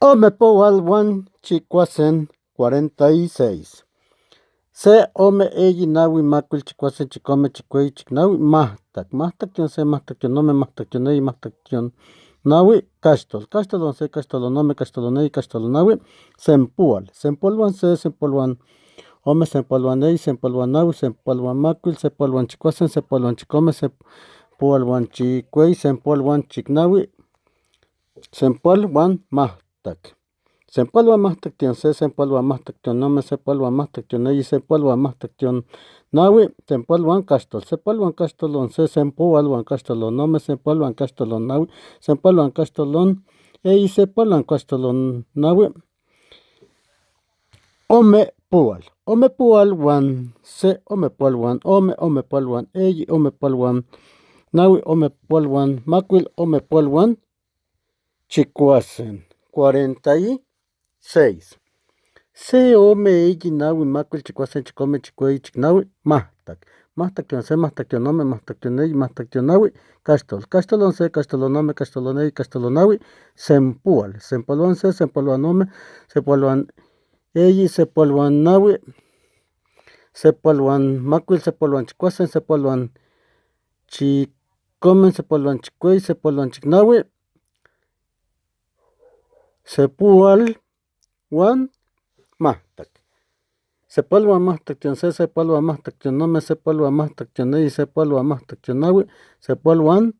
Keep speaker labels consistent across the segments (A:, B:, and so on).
A: Ome poal huan chicuasen, 46. Se, ome, eyi, nahui, macuil, chicuase, chicome, chicueyi, chicnahui, mahtac, mahtac tion se, mahtac tion ome, mahtac tion eyi, mahtac tion nahui, caxtol, caxtol huan se, caxtol huan ome, caxtol huan eyi, caxtol huan nahui, sempoal, sempoal huan se, sempoal huan ome, sempoal huan eyi, sempoal huan nahui, sempoal huan macuil, sempoal huan chicuase, sempoal huan chicome, sempoal huan chicueyi, sempoal huan chicnahui, sempoal huan mahtac. Sempoal huan mahtac tion se, sempoal huan mahtac tion ome, sempoal huan mahtac tion eyi, sempoal huan mahtac tion nahui, sempoal huan caxtol, sempoal huan caxtol huan se, sempoal huan caxtol huan ome, sempoal huan caxtol huan nahui, sempoal huan caxtol huan eyi, sempoal huan caxtol huan nahui, ome poal, ome poal huan se, ome poal huan ome, ome poal huan eyi, ome poal huan nahui, ome poal huan macuil, ome poal huan chicuasen, 46. Se, ome, eyi, nahui, macuil, chicuase, chicome, chicueyi, chicnahui, mahtac, mahtac tion se, mahtac tion ome, mahtac tion eyi, mahtac tion nahui, caxtol, caxtol huan se, caxtol huan ome, caxtol huan eyi, caxtol huan nahui, sempoal, sempoal huan se, sempoal huan ome, sempoal huan eyi, sempoal huan nahui, sempoal huan macuil, sempoal huan chicuase, sempoal huan chicome, sempoal huan chicueyi, sempoal huan chicnahui, sempoal huan mahtac. Sempoal huan mahtac tion se, sempoal huan mahtac tion ome, sempoal huan mahtac tion eyi, sempoal huan mahtac tion nahui, sempoal huan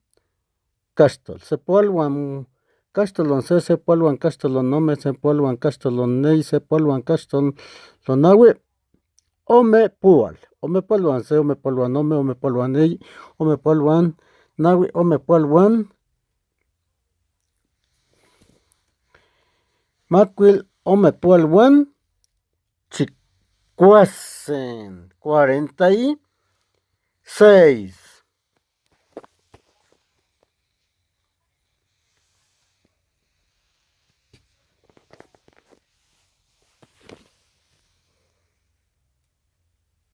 A: caxtol, sempoal huan caxtol huan se, sempoal huan caxtol huan ome, sempoal huan caxtol huan eyi, sempoal huan caxtol huan nahui, ome poal, ome poal huan se, ome poal huan ome, ome poal huan eyi, ome poal huan nahui, ome poal huan macuil, ome poal huan chicuasen, 46.